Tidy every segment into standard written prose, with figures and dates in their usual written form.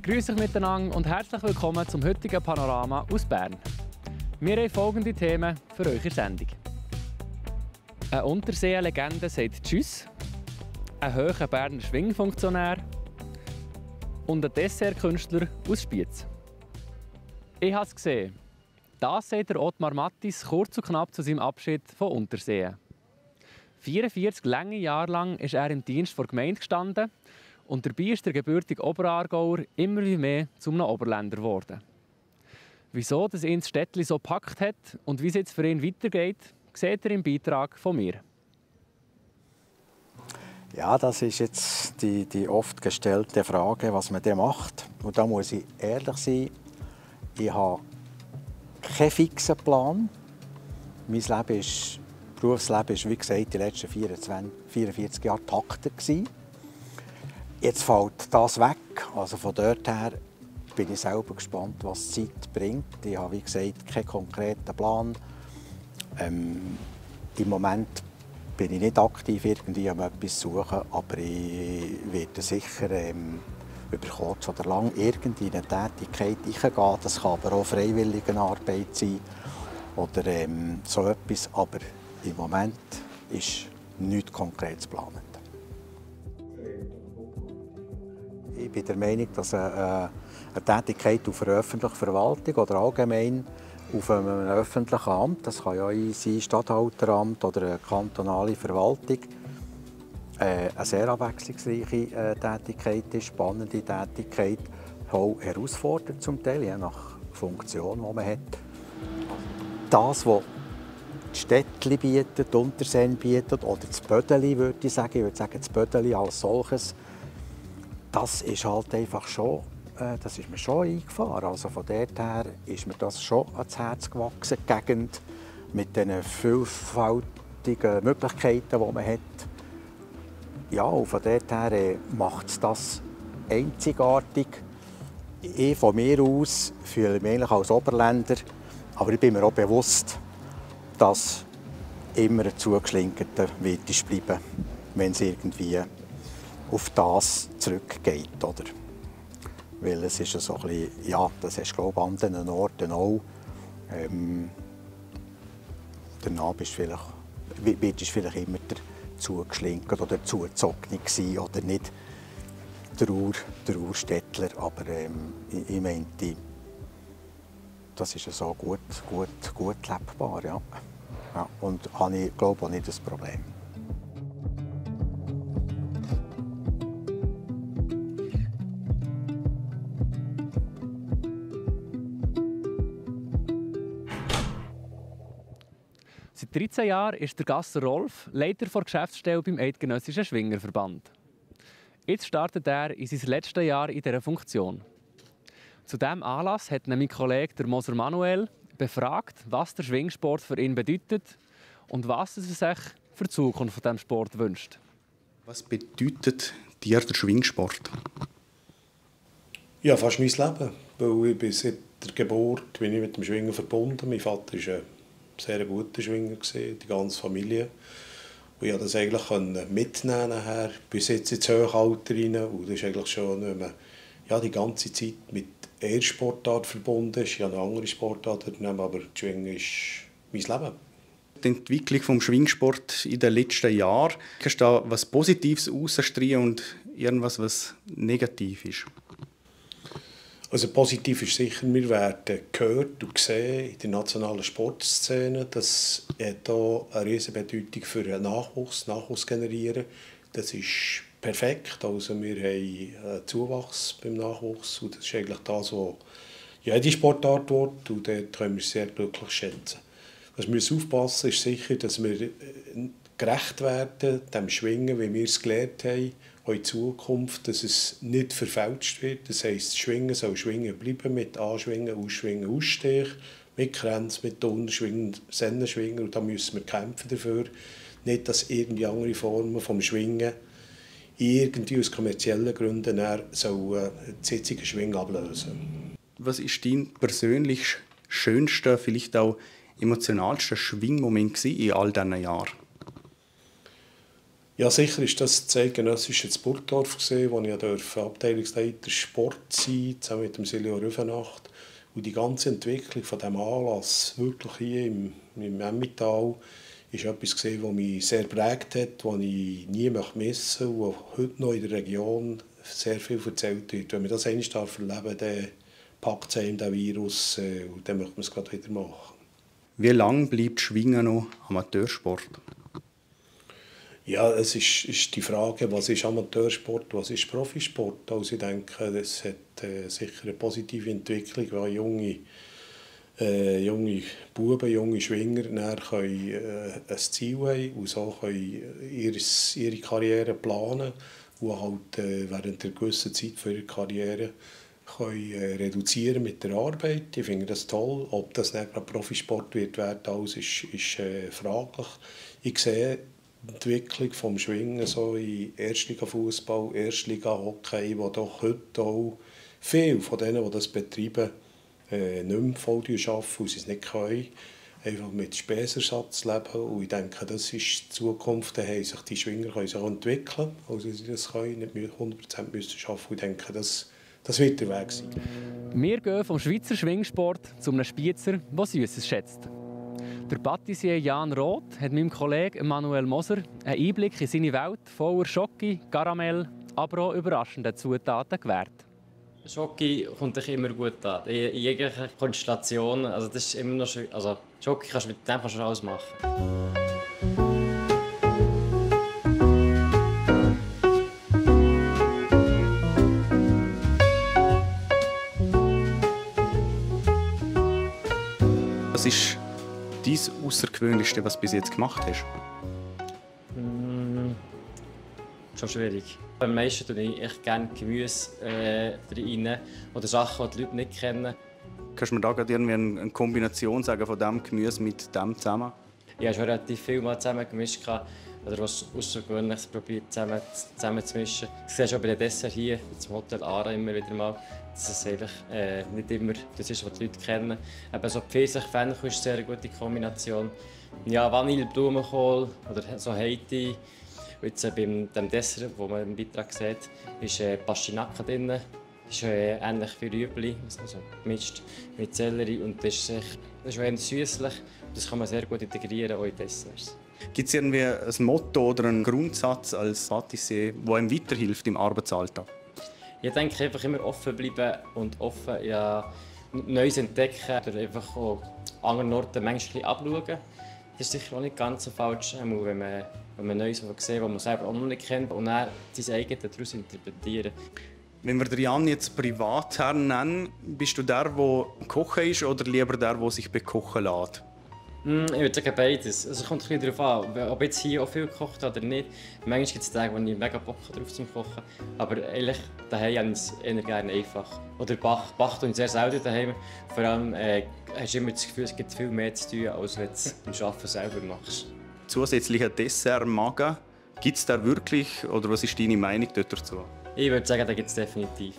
Grüß euch miteinander und herzlich willkommen zum heutigen Panorama aus Bern. Wir haben folgende Themen für euch in der Sendung. Eine Untersee-Legende sagt Tschüss, ein hoher Berner Schwingfunktionär und ein Dessertkünstler aus Spiez. Ich habe es gesehen. Das sagt der Ottmar Mattis kurz und knapp zu seinem Abschied von Untersee. 44 lange Jahre lang ist er im Dienst der Gemeinde gestanden und dabei ist der gebürtige Oberaargauer immer wie mehr zu einem Oberländer geworden. Wieso das ihn das Städtli so gepackt hat und wie es jetzt für ihn weitergeht, seht ihr im Beitrag von mir. Ja, das ist jetzt die oft gestellte Frage, was man denn macht. Und da muss ich ehrlich sein, ich habe keinen fixen Plan. Mein Berufsleben war, wie gesagt, die letzten 44 Jahre Takter. Jetzt fällt das weg. Also von dort her bin ich selber gespannt, was die Zeit bringt. Ich habe, wie gesagt, keinen konkreten Plan. Im Moment bin ich nicht aktiv irgendwie am etwas suchen, aber ich werde sicher über kurz oder lang irgendwie in eine Tätigkeit eingehen. Das kann aber auch Freiwilligenarbeit sein oder so etwas. Aber im Moment ist nichts Konkretes geplant. Ich bin der Meinung, dass eine Tätigkeit auf einer öffentlichen Verwaltung oder allgemein auf einem öffentlichen Amt, das kann ja sein Statthalteramt oder eine kantonale Verwaltung, eine sehr abwechslungsreiche Tätigkeit ist, spannende Tätigkeit, auch herausfordernd zum Teil, je nach Funktion, die man hat. Das, was die Städtli bietet, die Unterseen bietet oder das Bödeli, würde ich sagen. Ich würde sagen, das Bödeli als solches, das ist halt einfach schon, das ist mir schon eingefahren. Also von dort her ist mir das schon ans Herz gewachsen, die Gegend mit den vielfältigen Möglichkeiten, die man hat. Ja, und von dort her macht es das einzigartig. Ich von mir aus fühle mich eigentlich als Oberländer, aber ich bin mir auch bewusst, dass immer ein Zugeschlinkerter wird bleiben, wenn es irgendwie auf das zurückgeht. Oder? Weil es ist so ein bisschen, ja, das hast du, glaube ich, an anderen Orten auch. Danach bist du vielleicht immer der Zugeschlinkert oder Zugezogene gewesen, oder nicht der Urstädtler. Aber ich meinte, das ist so gut lebbar. Ja. Ja, und habe ich, glaube ich, auch nicht das Problem. Seit 13 Jahren ist der Gasser Rolf Leiter der Geschäftsstelle beim Eidgenössischen Schwingerverband. Jetzt startet er in sein letztes Jahr in dieser Funktion. Zu diesem Anlass hat mein Kollege der Moser Manuel befragt, was der Schwingsport für ihn bedeutet und was er sich für die Zukunft dieses Sport wünscht. Was bedeutet dir der Schwingsport? Ja, fast mein Leben. Weil ich bin seit der Geburt bin ich mit dem Schwingen verbunden. Mein Vater war ein sehr guter Schwinger, die ganze Familie. Und ich konnte das eigentlich mitnehmen nachher, bis jetzt ins Hochalter rein. Und das ist eigentlich schon, wenn man ja, die ganze Zeit mit einer Sportart verbunden ist. Ich habe eine andere Sportart, aber das Schwingen ist mein Leben. Die Entwicklung des Schwingsports in den letzten Jahren, kannst du da was Positives herausstreichen und irgendwas, was negativ ist? Also positiv ist sicher, wir werden gehört und gesehen in der nationalen Sportszene. Das hat auch eine riesige Bedeutung für den Nachwuchs generieren. Das ist perfekt. Also wir haben einen Zuwachs beim Nachwuchs und das ist eigentlich das, was jede Sportart wird und dort können wir sehr glücklich schätzen. Was wir aufpassen ist sicher, dass wir gerecht werden dem Schwingen, wie wir es gelernt haben, auch in Zukunft, dass es nicht verfälscht wird. Das heisst, das Schwingen soll Schwingen bleiben, mit Anschwingen, Ausschwingen, Ausstich, mit Kränzen, mit Unterschwingen, Sennenschwingen. Und da müssen wir kämpfen dafür. Nicht, dass irgendwie andere Formen vom Schwingen irgendwie aus kommerziellen Gründen das jetzige Schwingen ablösen. Was ist dein persönlich schönster, vielleicht auch emotionalster Schwingmoment in all diesen Jahren? Ja, sicher ist das zeitgenössische Burgdorf, wo ich Abteilungsleiter Sport sein, zusammen mit dem Silvio Rüfenacht. Und die ganze Entwicklung von diesem Anlass, wirklich hier im Emmental, ist etwas, das mich sehr prägt hat, das ich nie missen möchte und auch heute noch in der Region sehr viel erzählt wird. Wenn man das einmal erleben darf, dann packt es einem der Virus und dann möchte man es gerade wieder machen. Wie lange bleibt Schwingen noch Amateursport? Ja, es ist die Frage, was ist Amateursport, was ist Profisport. Also ich denke, das hat sicher eine positive Entwicklung, weil junge Buben, junge Schwinger können, ein Ziel haben und so können ihre Karriere planen und halt während einer gewissen Zeit für ihre Karriere können, reduzieren mit der Arbeit. Ich finde das toll. Ob das nicht gerade Profisport wird werden, alles ist fraglich. Ich sehe die Entwicklung des Schwingen so in Erstliga-Fußball, Erstliga-Hockey, wo doch heute auch viele von denen, die das betreiben, nicht mehr voll arbeiten und sie es nicht können, einfach mit Spesersatz leben. Und ich denke, das ist die Zukunft, dann sich die Schwinger können sich auch entwickeln, also sie das können, nicht 100% müssen arbeiten. Und ich denke, das wird der Weg sein. Wir gehen vom Schweizer Schwingsport zu einem Spiezer, der Süßes schätzt. Der Patissier Jan Roth hat meinem Kollegen Manuel Moser einen Einblick in seine Welt voller Schoki, Karamell, aber auch überraschenden Zutaten gewährt. Schoki kommt dich immer gut an, in jeglicher Konstellation. Also das ist immer noch schön. Also Schoki kannst du mit dem schon alles machen. Was ist dein Außergewöhnlichste, was du bis jetzt gemacht hast? Schon schwierig. Am meisten tue ich echt gerne Gemüse rein oder Sachen, die die Leute nicht kennen. Kannst du mir da gerade irgendwie eine Kombination sagen von diesem Gemüse mit dem zusammen? Ich habe schon relativ viel mal zusammen gemischt oder was Außergewöhnliches probiert zusammen zu mischen. Ich sehe schon bei den Dessert hier, zum Hotel Ara immer wieder mal, dass es einfach nicht immer das ist, was die Leute kennen. Aber so Pfirsich-Fenchel ist eine sehr gute Kombination. Ja, Vanille, Blumenkohl oder so Haiti. Jetzt beim dem Dessert, das man im Beitrag sieht, ist Pastinaken drin. Das ist ähnlich wie Rüebli, also gemischt mit Sellerie. Und das ist eher süßlich. Das kann man sehr gut integrieren, auch in Desserts. Gibt es irgendwie ein Motto oder einen Grundsatz als Patissier, der einem weiterhilft im Arbeitsalltag? Ich denke, einfach immer offen bleiben und offen Neues entdecken oder einfach auch an anderen Orten manchmal abschauen. Das ist sicher auch nicht ganz so falsch, wenn man Neues sieht, das man selber auch noch nicht kennt und dann sein eigenes daraus interpretieren. Wenn wir Jan jetzt Privatherr nennen, bist du der kochen ist oder lieber der sich bekochen lässt? Ich würde sagen beides. Es kommt ein bisschen darauf an, ob jetzt hier auch viel gekocht oder nicht. Manchmal gibt es Tage, wo ich mega Bock drauf zum Kochen. Aber ehrlich, daheim habe ich es eher gerne einfach. Oder Bach tue ich sehr selten daheim. Vor allem hast du immer das Gefühl, es gibt viel mehr zu tun, als wenn du es beim Arbeiten selber machst. Zusätzlicher Dessert-Magen, gibt es da wirklich? Oder was ist deine Meinung dazu? Ich würde sagen, da gibt es definitiv.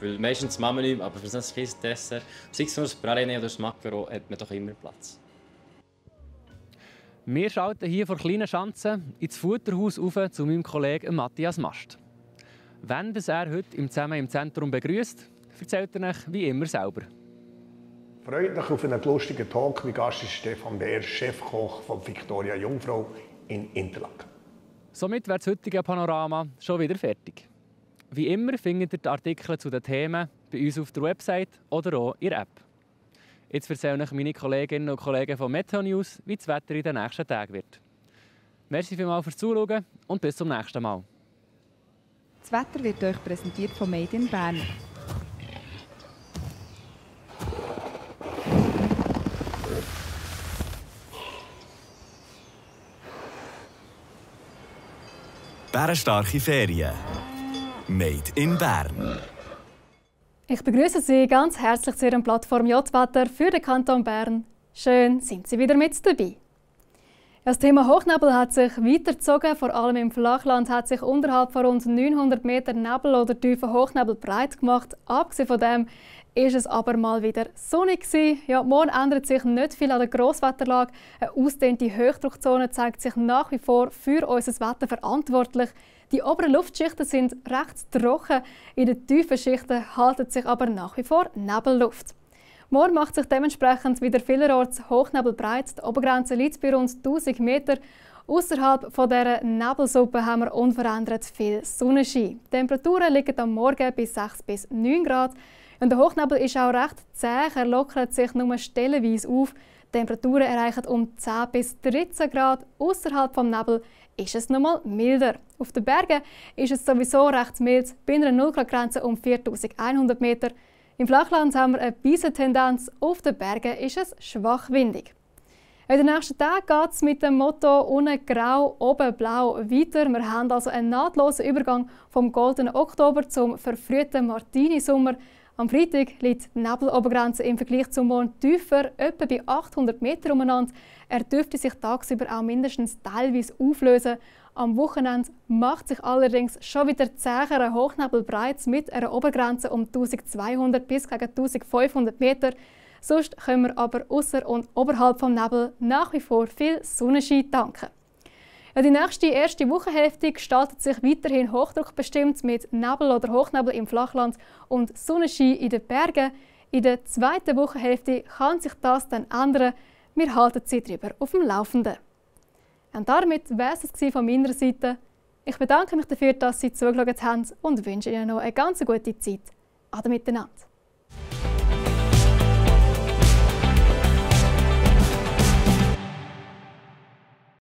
Weil meistens machen wir nichts, aber für so ein kleines Dessert, sei es nur das Praline oder das Macaron, hat man doch immer Platz. Wir schalten hier vor kleinen Schanzen ins Futterhaus auf zu meinem Kollegen Matthias Mast. Wenn er heute zusammen im Zentrum begrüßt, erzählt er euch wie immer selber. Freut mich auf einen lustigen Talk. Mein Gast ist Stefan Beer, Chefkoch von Victoria Jungfrau in Interlaken. Somit wäre das heutige Panorama schon wieder fertig. Wie immer findet ihr die Artikel zu den Themen bei uns auf der Website oder auch in der App. Jetzt erzählen euch meine Kolleginnen und Kollegen von Meteo News, wie das Wetter in den nächsten Tagen wird. Merci vielmals fürs Zuschauen und bis zum nächsten Mal. Das Wetter wird euch präsentiert von Made in Bern. Bärenstarke Ferien. Made in Bern. Ich begrüße Sie ganz herzlich zu Ihrem Plattform J-Wetter für den Kanton Bern. Schön, sind Sie wieder mit dabei. Das Thema Hochnebel hat sich weitergezogen. Vor allem im Flachland hat sich unterhalb von rund 900 Metern Nebel oder tiefen Hochnebel breit gemacht. Abgesehen von dem ist es aber mal wieder sonnig gewesen. Ja, morgen ändert sich nicht viel an der Grosswetterlage. Eine ausgedehnte Hochdruckzone zeigt sich nach wie vor für unser Wetter verantwortlich. Die oberen Luftschichten sind recht trocken, in den tiefen Schichten haltet sich aber nach wie vor Nebelluft. Morgen macht sich dementsprechend wieder vielerorts Hochnebel breit. Die Obergrenze liegt bei rund 1000 Meter. Außerhalb dieser Nebelsuppe haben wir unverändert viel Sonnenschein. Die Temperaturen liegen am Morgen bis 6 bis 9 Grad. Und der Hochnebel ist auch recht zäh, er lockert sich nur stellenweise auf. Die Temperaturen erreichen um 10 bis 13 Grad. Außerhalb des Nebels ist es noch mal milder. Auf den Bergen ist es sowieso recht mild, bei einer 0-Grad-Grenze um 4100 Meter. Im Flachland haben wir eine Beisentendenz, auf den Bergen ist es schwach windig. In den nächsten Tagen geht es mit dem Motto «Unten grau, oben blau» weiter. Wir haben also einen nahtlosen Übergang vom goldenen Oktober zum verfrühten Martini-Sommer. Am Freitag liegt die Nebelobergrenze im Vergleich zum Mond tiefer, etwa bei 800 Meter umeinander. Er dürfte sich tagsüber auch mindestens teilweise auflösen. Am Wochenende macht sich allerdings schon wieder zäher Hochnebel breit mit einer Obergrenze um 1200 bis gegen 1500 Meter. Sonst können wir aber ausser und oberhalb vom Nebel nach wie vor viel Sonnenschein tanken. Ja, die nächste erste Wochenhälfte gestaltet sich weiterhin hochdruckbestimmt mit Nebel oder Hochnebel im Flachland und Sonnenschein in den Bergen. In der zweiten Wochenhälfte kann sich das dann ändern. Wir halten Sie darüber auf dem Laufenden. Und damit war es von meiner Seite. Ich bedanke mich dafür, dass Sie zugeschaut haben und wünsche Ihnen noch eine ganz gute Zeit. Ade miteinander.